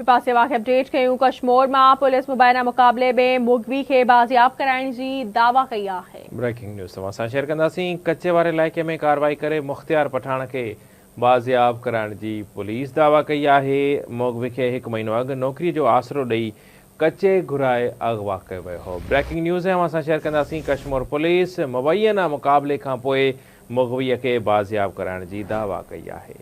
ٻئي پاسي اوهان کي اپڊيٽ ڪيون ڪشمور مان پوليس مبينا مقابلي ۾ مغوي کي بازياب ڪرائڻ جي دعويٰ ڪئي آهي. بريڪنگ نيوز اوهان سان شيئر ڪنداسين ڪچي واري علائقي ۾ ڪارروائي ڪري مختيار پٺاڻ کي بازياب ڪرائڻ جي پوليس دعويٰ ڪئي آهي مغوي کي هڪ مهينو اڳ نوڪري جو آسرو ڏئي ڪچي گهرائي اغوا ڪيو ويو هو بريڪنگ نيوز اوهان سان شيئر ڪنداسين ڪشمور پوليس مبينا مقابلي کانپوء مغوي کي بازياب ڪرائڻ جي دعويٰ ڪئي آهي.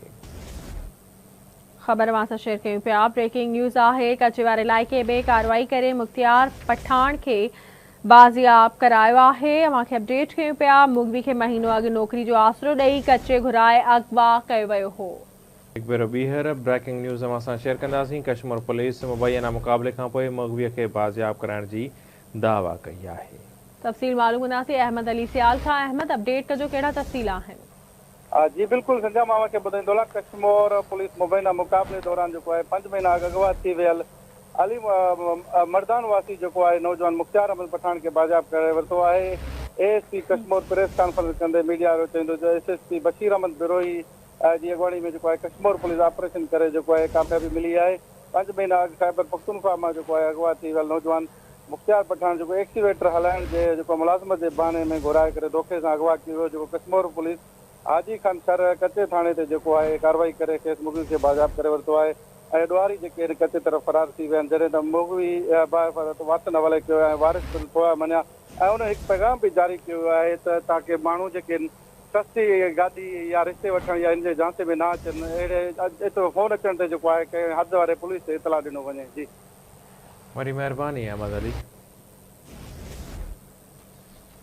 خبر اوهان سان شيئر ڪيون پيا بريڪنگ نيوز آهي ڪچي واري علائقي ۾ ڪارروائي ڪري مختيار پٺاڻ کي بازياب ڪرايو آهي اوهان کي اپڊيٽ ڪيون پيا مغوي کي مهينو اڳ نوڪري جو آسرو ڏئي ڪچي گهرائي اغوا ڪيو ويو هو. هڪ ڀيرو ٻيهر بريڪنگ نيوز اوهان سان شيئر ڪنداسين ڪشمور پوليس مبينا مقابلي کانپوء مغوي کي بازياب ڪرائڻ جي دعويٰ ڪئي آهي. تفصيل معلوم ڪنداسين احمد علي سيال کان احمد اپڊيٽ ڪجو ڪهڙا تفصيل آهن. جي بلڪل سنڌيا مان اوهان کي ٻڌائيندو هلان ڪشمور پوليس مبينا مقابلي دوران جيڪو آهي پنج مهينا اڳ اغوا ٿي ويل علي مردان واسي جيڪو آهي نوجوان مختيار احمد پٺاڻ کي بازياب ڪرائي ورتو آهي A S P Kashmore press conference ڪندي ميڊيا آڏو چوندو جو S S P Bashir Ahmed Brohi جي اڳواڻي ۾ جيڪو آهي ڪشمور پوليس آپريشن ڪري جيڪو آهي ڪاميابي ملي آهي پنج مهينا اڳ خيبر پختونخوا مان جيڪو آهي اغوا ٿي ويل نوجوان مختيار پٺاڻ جيڪو ايڪسيويٽر هلائڻ جي جيڪو ملازمت جي بهاني ۾ گهرائي ڪري دوکي سان اغوا ڪيو ويو جيڪو ڪشمور پوليس حاجي خان شھر ڪچي ٿاڻي تي جيڪو آهي ڪارروائي ڪري کيس مغوي کي بازياب ڪري ورتو آهي ۽ ڏوهاري جيڪي آهن ڪچي طرف فرار ٿي ويا آهن جڏهن ته مغوي باحفاظت وارثن حوالي ڪيو ويو آهي ۽ وارث پڻ ٿورا مڃيا ۽ ان هڪ پيغام به جاري ڪيو ويو آهي ته تاڪه ماڻهو جيڪي آهن سستي گاڏي يا رشتي وٺڻ يا ان جي جهانسي ۾ نه اچن اهڙي ايترو فون اچڻ تي جيڪو آهي ڪنهن حد واري پوليس تي اطلاع ڏنو وڃي جي. وڏي مهرباني احمد علي.